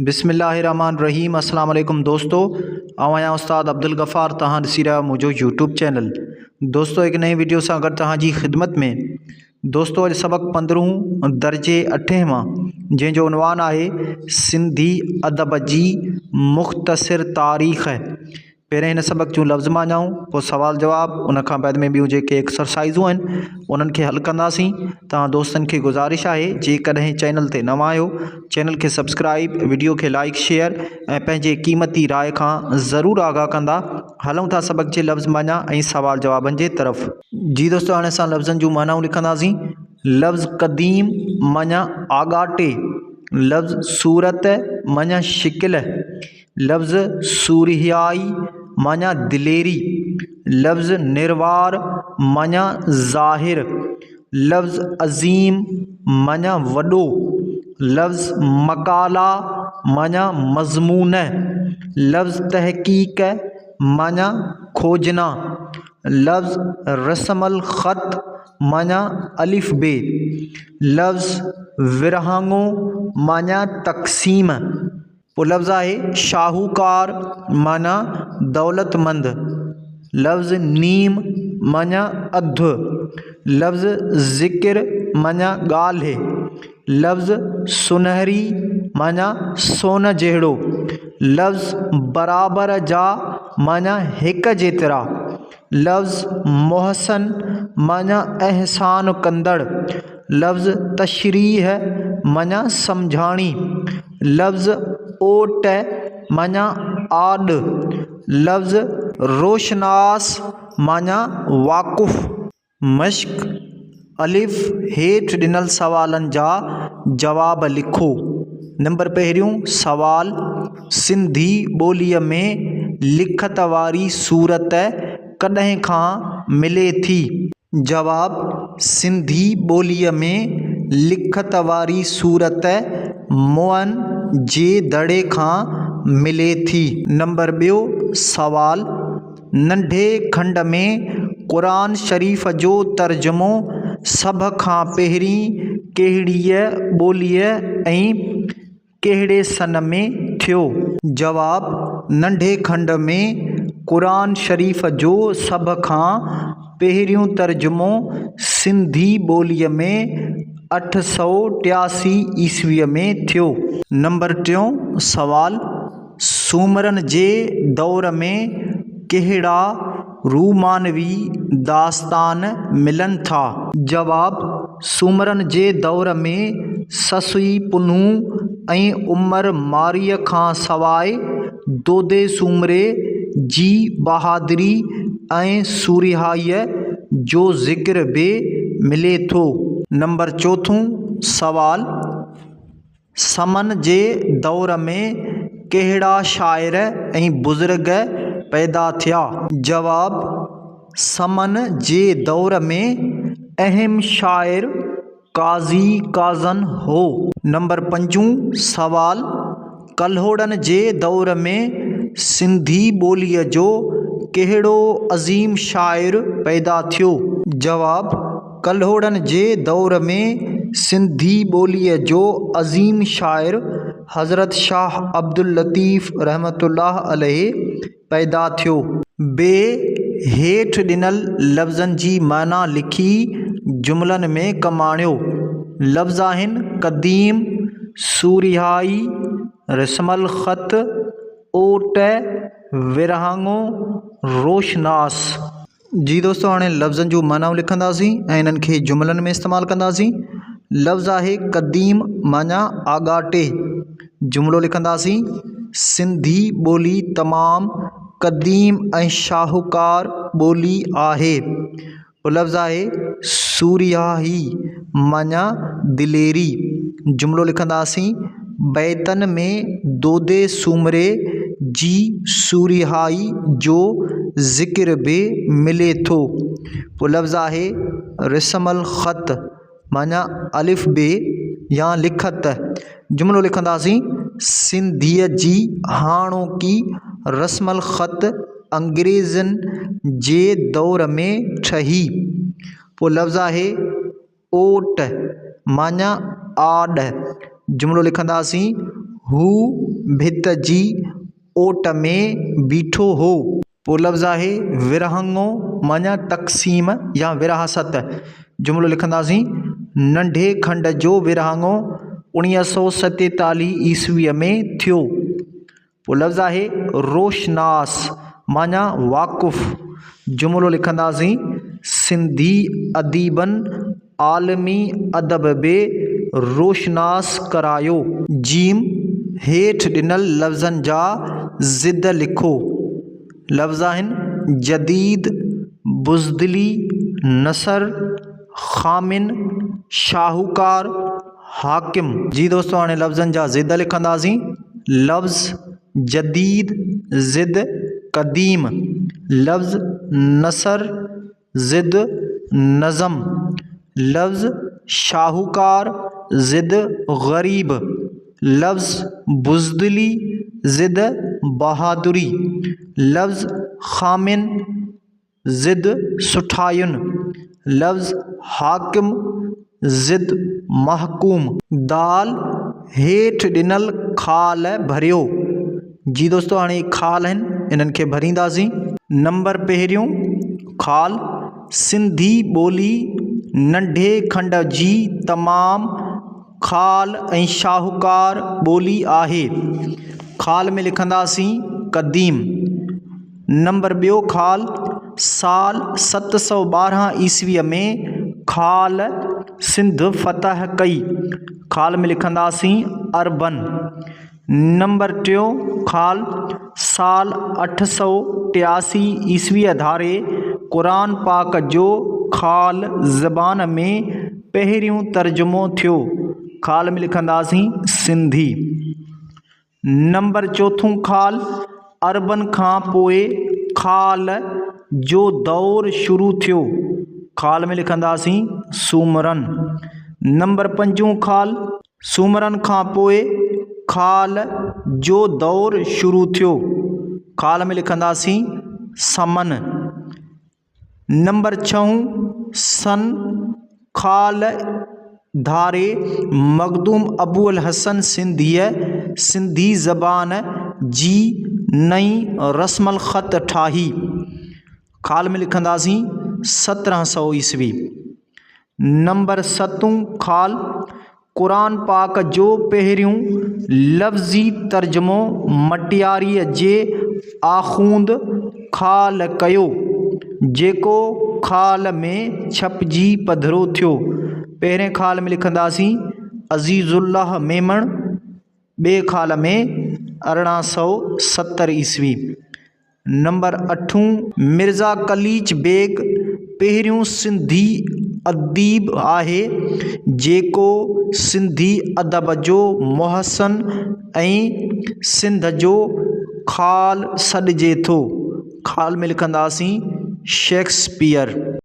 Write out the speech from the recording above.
بسم الله الرحمن الرحيم السلام عليڪم دوستو آئون آهيان استاد عبدالغفار توهان ڏسي رهيا آهيو منهنجو يوٽيوب چينل دوستو هڪ نئين وڊيو سان گڏ توهان جي خدمت ۾ دوستو اڄ سبق پندرهون درجي اٺين مان جنهن جو عنوان آهي سنڌي ادب جي مختصر تاريخ پهرين هن سبق جون لفظ معنائون پوء سوال جواب ان کان بعد ۾ ٻيون جيڪي ايڪسرسائيزون آهن انهن کي حل ڪنداسين توهان دوستن کي گذارش آهي جيڪڏهن چينل تي نوان آهيو چينل کي سبسڪرائب وڊيو کي لائڪ شيئر ۽ پنهنجي قيمتي راء کان ضرور آگاهه ڪندا هلون ٿا سبق جي لفظ معنيٰ ۽ سوال جوابن جي طرف. جي دوستو هاڻي اسان لفظن جون معنائون لکنداسين لفظ قديم معنيٰ آڳاٽي لفظ صورت معنيٰ شڪل لفظ سورهيائي معنيٰ دليري، لفظ نروار معنيٰ ظاهر، لفظ عظيم معنيٰ وڏو، لفظ مقالا معنيٰ مضمون، لفظ تحقيق معنيٰ کوجنا، لفظ رسم الخط معنيٰ الف بي، لفظ ورهاڱو معنيٰ تقسيم. پوء لفظ آهي شاهوڪار معنيٰ دولتمند، لفظ نيم معنيٰ اڌ، لفظ ذڪر معنيٰ ڳالهه، لفظ سونهري معنيٰ سون جهڙو، لفظ برابر جا معنيٰ هڪ جيترا، لفظ محسن معنيٰ احسان ڪندڙ، لفظ تشريح معنيٰ سمجهاڻي، لفظ اوٽ معنيٰ آڏ، لفظ روشناس معنيٰ واقف. مشق، الف، هيٺ ڏنل سوالن جا جواب لکو. نمبر پهريون سوال، سنڌي ٻوليء ۾ لکت واري صورت ڪڏهن کان ملي ٿي؟ جواب، سنڌي ٻوليء ۾ لکت واري صورت موئن جي دڙي کان ملي ٿي. نمبر ٻيو سوال، ننڍي کنڊ ۾ قرآن شريف جو ترجمو سڀ کان پهرين ڪهڙيء ٻوليء ۽ ڪهڙي سن ۾ ٿيو؟ جواب، ننڍي کنڊ ۾ قرآن شريف جو سڀ کان پهريون ترجمو سنڌي ٻوليء ۾ 883 عيسويء ۾ ٿيو. نمبر ٽيون سوال، سومرن جي دور ۾ ڪهڙا رومانوي داستان ملن ٿا؟ جواب، سومرن جي دور ۾ سسئي پنهون ۽ عمر مارئيء کان سواء دودي سومري جي بهادري ۽ سورهيائيء جو ذڪر به ملي ٿو. نمبر چوٿون سوال، سمن جي دور ۾ ڪهڙا شاعر ۽ بزرگ پيدا ٿيا؟ جواب، سمن جي دور ۾ اهم شاعر قاضي قاضن هو. نمبر پنجون سوال، ڪلهوڙن جي دور ۾ سنڌي ٻوليء جو ڪهڙو عظيم شاعر پيدا ٿيو؟ جواب، ڪلهوڙن جي دور ۾ سنڌي ٻوليء جو عظيم شاعر حضرت شاهه عبداللطيف رحمة الله عليه پيدا ٿيو. بي هيٺ ڏنل لفظن جي معنيٰ لکي جملن ۾ ڪم آڻيو. لفظ آهن، قديم، سورهيائي، رسم الخط، اوٽ، ورهاڱو، روشناس. جي دوستو هاڻي لفظن جون معنائون لکنداسين ۽ انهن کي جملن ۾ استعمال ڪنداسين لفظ آهي قديم معنيٰ آڳاٽي جملو لکنداسين سنڌي ٻولي تمام قديم ۽ شاهوڪار ٻولي آهي پوء لفظ آهي سورهيائي معنيٰ دليري جملو لکنداسين بيتن ۾ دودي سومري جي سورهيائي جو ذڪر به ملي ٿو. پوء لفظ آهي رسم الخط معنيٰ الف بي يا لکت. جملو لکنداسين سنڌيء جي هاڻوڪي رسم الخط انگريزن جي دور ۾ ٺهي. پوء لفظ آهي اوٽ معنيٰ آڏ. جملو لکنداسين، هو ڀت جي اوٽ ۾ بيٺو هو. پوء لفظ آهي ورهاڱو معنيٰ تقسيم يا ورهاست. جملو لکنداسين، ننڍي کنڊ جو ورهاڱو 1947 عيسويء ۾ ٿيو. پوء لفظ آهي روشناس معنيٰ واقف. جملو لکنداسين، سنڌي اديبن عالمي ادب به روشناس ڪرايو. جيم، هيٺ ڏنل لفظن جا ضد لکو. لفظ آهن، جديد، بزدلي، نثر، خامين، شاهوڪار، حاڪم. جي دوستو هاڻي لفظن جا ضد لکنداسين. لفظ جديد ضد قديم، لفظ نثر ضد نظم، لفظ شاهوڪار ضد غريب، لفظ بزدلي ضد بهادري، لفظ خامين ضد سٺاين، لفظ حاڪم ضد محڪوم. دال، هيٺ ڏنل خال ڀريو. جي دوستو هاڻي هي خال آهن انهن کي ڀرينداسين. نمبر پهريون خال، سنڌي ٻولي ننڍي کنڊ جي تمام خال ۽ شاهوڪار ٻولي آهي. خال ۾ لکنداسين قديم. نمبر ٻيو خال، سال 712 عيسويء ۾ خال سنڌ فتح ڪئي. خال ۾ لکنداسين عربن. نمبر ٽيون خال، سال 883 عيسويء ڌاري قرآن پاڪ جو خال زبان ۾ پهريون ترجمو ٿيو. خال ۾ لکنداسين سنڌي. نمبر چوٿون خال، عربن کان پوء خال جو دور شروع ٿيو. خال ۾ لکنداسين سومرن. نمبر پنجون خال، سومرن کان پوء خال جو دور شروع ٿيو. خال ۾ لکنداسين سمن. نمبر ڇهون سن خال ڌاري مخدوم ابو الحسن سنڌيء سنڌي زبان جي نئين رسم الخط ٺاهي. خال ۾ لکنداسين 1700 عيسوي. نمبر ستون خال، قرآن پاڪ جو پهريون لفظي ترجمو مٽياريء جي آخوند خال ڪيو، جيڪو خال ۾ ڇپجي پڌرو ٿيو. پهرين خال ۾ لکنداسين عزيز الله ميمڻ، ٻئي خال ۾ 1870 عيسوي. نمبر اٺون، مرزا قليچ بيگ پهريون سنڌي اديب آهي، جيڪو سنڌي ادب جو محسن ۽ سنڌ جو خال سڏجي ٿو. خال ۾ لکنداسين شيڪسپيئر.